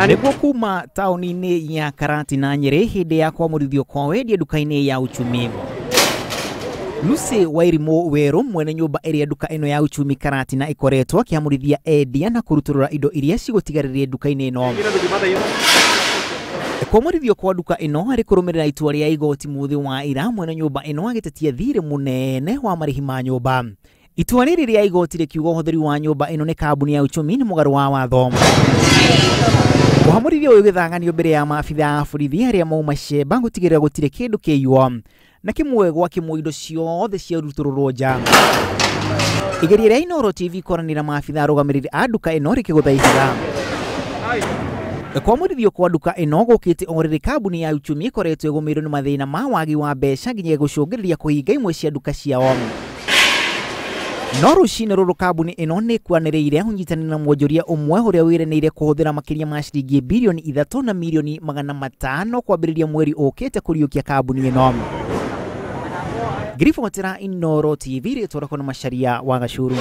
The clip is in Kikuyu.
Nĩguo kuma taũni-inĩ ya Karatina Nyeri hĩndĩ ya kwamũrithio kwa wendia nduka-inĩ ya uchumi. Lucy Wairimu Weru mwene nyũmba ĩrĩa nduka ĩno ya uchumi Karatina ĩkoretwo akĩamũrithia endia na kũrutũrũra indo iria cigũtigarĩrie nduka-inĩ ĩno. Kwamũrithio kwa nduka ĩno harĩ kũrũmĩrĩra itua rĩa igoti mũthĩ wa ira, mwene nyũmba ĩno agĩtetia thirĩ mũnene wa marĩhi ma nyũmba. Itua rĩrĩ rĩa igoti rĩkiuga ũhũthĩri wa nyũmba ĩno nĩ kambuni ya uchumi nĩ mũgarũ wa watho. Ũhamũrithia ũyũ ũgĩthanganio mbere ya maabitha a borithi arĩa mauma cemba gũtigĩrĩra gũtirĩ kĩndũ kĩiywo na kĩmwe gwa kĩmwe indo ciothe ciarutũrũrwo nja. Igeria rĩa Inooro TV kwaranĩra maabitha arũgamĩrĩri a nduka ĩno rĩkĩgũtha ihiga. Kwamũrithio kwa nduka ĩno gũkĩte o rĩrĩ kambuni ya uchumi ĩkoretwo ĩgũmĩirwo nĩ mathĩna ma wagi wa mbeca nginya gũcũngĩrĩria kũhinga imwe cia nduka ciao. No rũcinĩ rũrũ kambuni ĩno nĩ ĩkwanĩrĩire ũnyitanĩri na mwonjoria ũmwe ũrĩa wĩranĩire kũhũthĩra makĩria ma ciringi birioni 3 na mirioni 500 kwambĩrĩria mweri ũkĩte kũriũkia kambuni ĩno. Ngĩribotera Inooro TV rĩtwa rĩakwa nĩ Macharia wa Gacuru.